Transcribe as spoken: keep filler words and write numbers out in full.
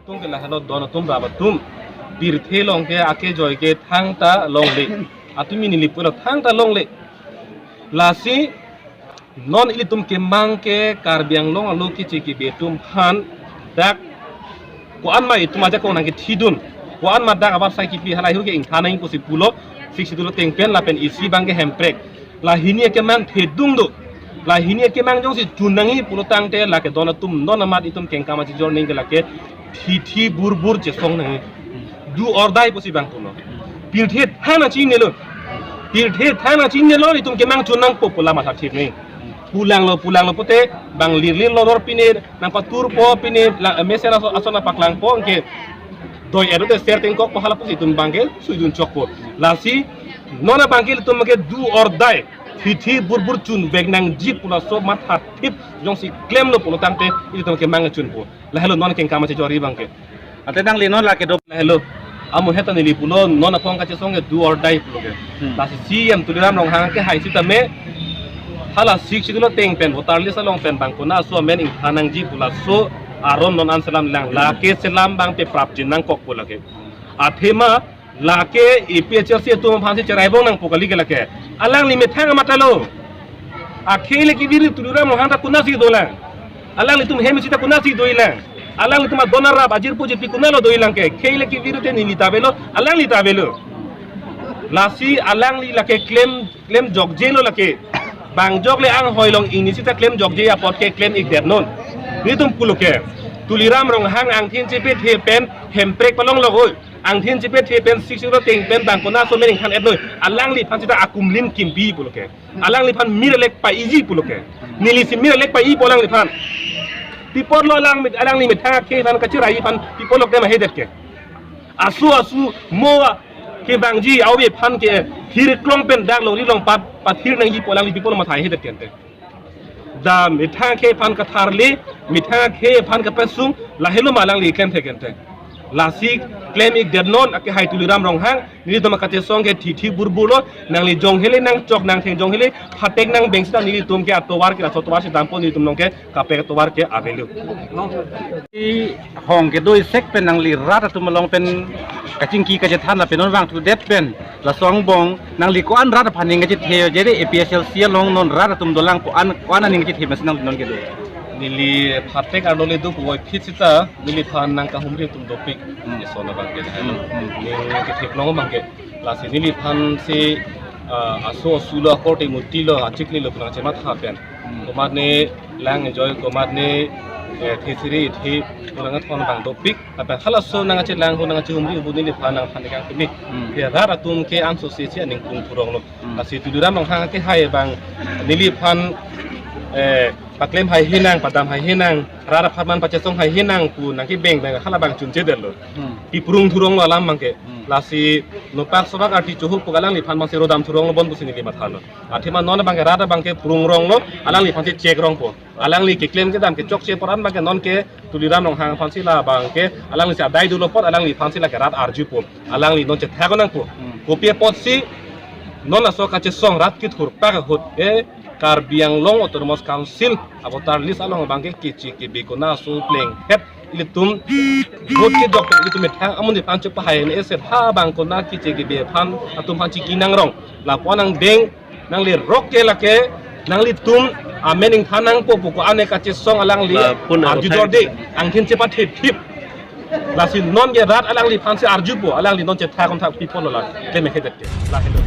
Tung ke lahelo don atum rap atum. Pirthe along ke akejoi ke thangta longle. Atum ini lipu lo thangta longle. Lasi non ilitum kemang ke Karbi Anglong alo keche kebe atum aphan dak ko-an ma itum ajakong nangkethidun. Ko-an ma dak abar sai kipi halahei ke ingthan nangji pusi pulo. Sixth Schedule ateng pen lapen isi abang ke Hemprek. La hini akemang thedung do. La hini akemang jongsi chun nangji pulo tangte lake don atum non amat itum kengkam achijor ning ke lake thithi burbur chesong nangji. Do or die pusi abang pulo. Pirthe thang nangchingnelo. Pirthe thang nangchingnelo itum kemang chun nangpo pu la matha thip nangji. Pulanglo, pulanglo pute bang lirlir lodor pine nangpaturpo pine la mesen aso aso nangpaklangpo ke doi edo te ser tengkokpo hala pusi itum abang ke suidun chokpo. Lasi non abang ke ilitum ke do or die. Thithi burbur chunvek nangji pu laso matha thip jongsi klemlo pulo tangte ilitum kemang chunpo. Lahelo non kengkam achijor abang ke. Ante nangli non lake do. Lahelo. Amu heta neli pulo non aphong kachesong ke do or die pulo ke. Hmm. Lasi C E M Tuliram Ronghang kehai sitame hala Sixth Schedule ateng pen voter list along pen bang kona aso amen ingthan nangji pu laso aron non an selam lang. Lake selam abang pe prapjin nangkokpo lake. Athema lake A P H L C atum aphansi cheraibom nangpo kali ke lake. Alangli methang amat lo. Akhei le kevir Tuliram Ronghang ta konatsi dolang. Alanglitum hem isi ta konatsi dolang. Alanglitum adon arap ajirpo jirpi konatlo dolang ke. Khei le kevir te neli ta avelo, alangli ta avelo. Lasi alangli lake klem, klem jokjelo lake. Bang jok le anghoi along ingni sita klem jokje apot ke klem-ikdet non. Nelitum pulo ke. Tuliram Ronghang angthin chepethe pen Hemprek palong lo oi. Angthin chepethe pen Sixth Schedule ateng pen bang kona aso amen ingthan-et noi. Alangliphan sita akumlin kimpi pulo ke. Alangliphan mir alek pa-iji pulo ke. Nelisi mir alek pa-ipo alangliphan. Pi apotlo alang mit, alangli methang akhei aphan kacherai aphan pi apotlo klem hedet ke. Asu asu mo kevangji aove aphan ke thirklong pen dak longri longpat pathir nangjipo alangli pi apotlo matha hedet ke ante. Da methang akhei aphan katharli, methang akhei aphan kapesung, lahelo ma alangli klemthe ke ante. Lasi klem-ikdet non akehai Tuliram Ronghang, nelitum akachesong ke thithi burbur lo, nangli jong hele nangchok nangtheng jong hele, phatek nangbeng sita nelitum ke atovar ke laso atovar si dampo nelitum along ke kaprek atovar ke avelo. I hong kedo isek pen nangli rat atum along pen kachingki kachethan lapen non vangthudet pen laso angbong nangli ko-an rat aphan aning kachethe jere A P H L C along non rat atum dolang ko-an ko-an aning kachethe masi nangli non kedo. Neli phatek arlo le do puvoiphit sita neliphan nangkahumri atum dopik. Hmm. Eson abang ke. Hmm, hmm. Ning ketheklong abang ke. Lasi neliphansi, ah, aso asu lo akorte muti lo achikli lo pu nangchematha pen. Hmm. Komatne lang enjoy komatne, eh, thesiri thi pu nangthon abang dopik. Apa halaso nangkachelang ho nangkachehumri pu neliphan nangphan kang kemi. Hmm. Ya rat atum ke anso sesi aning kung thurong lo. Hmm. Lasi Tuliram Ronghang kehai abang neliphan, eh, paklem haihe nang, padam haihe nang, rat aphan man pachesong haihe nang pu nangkebeng beng hala abang chunchedetlo. Hmm. Pi prung thurong lo alam abang ke. Hmm. Lasi nopak sobak arti chohu pu alangliphan abangsi rodam thurong lo bon pusi neli mathalo. Athema non abang ke rat abang ke prung rong lo, alangliphansi chek rongpo. Alangli keklem kedam kechokche apor an abang ke non ke Tuliram Ronghang aphansi la abang ke alanglisi adai dolo apot alangliphansi lake rat arjupo. Alangli non chethak nangpo. Hmm. Kopi apotsi non laso kachesong rat kethur pak ahut e Karbi Anglong Autonomous Council avoter list along abang ke keche kebe kona aso plenghet ilitum vote kejok pen ilitum methang amonit aphan chepahai ne ese ha abang kona keche kebe aphan atum aphan chiki nangrong. Lapu-an angdeng nangli rok ke lake nanglitum amen ingthan nangpo pu ko-an e kachesong alangli lapu-an arjujorde angthin chepathethip. Lasi non ke rat alangliphansi arjupo alangli non chethak kon thak pi apotlo la klem hedet ke. Lahelo.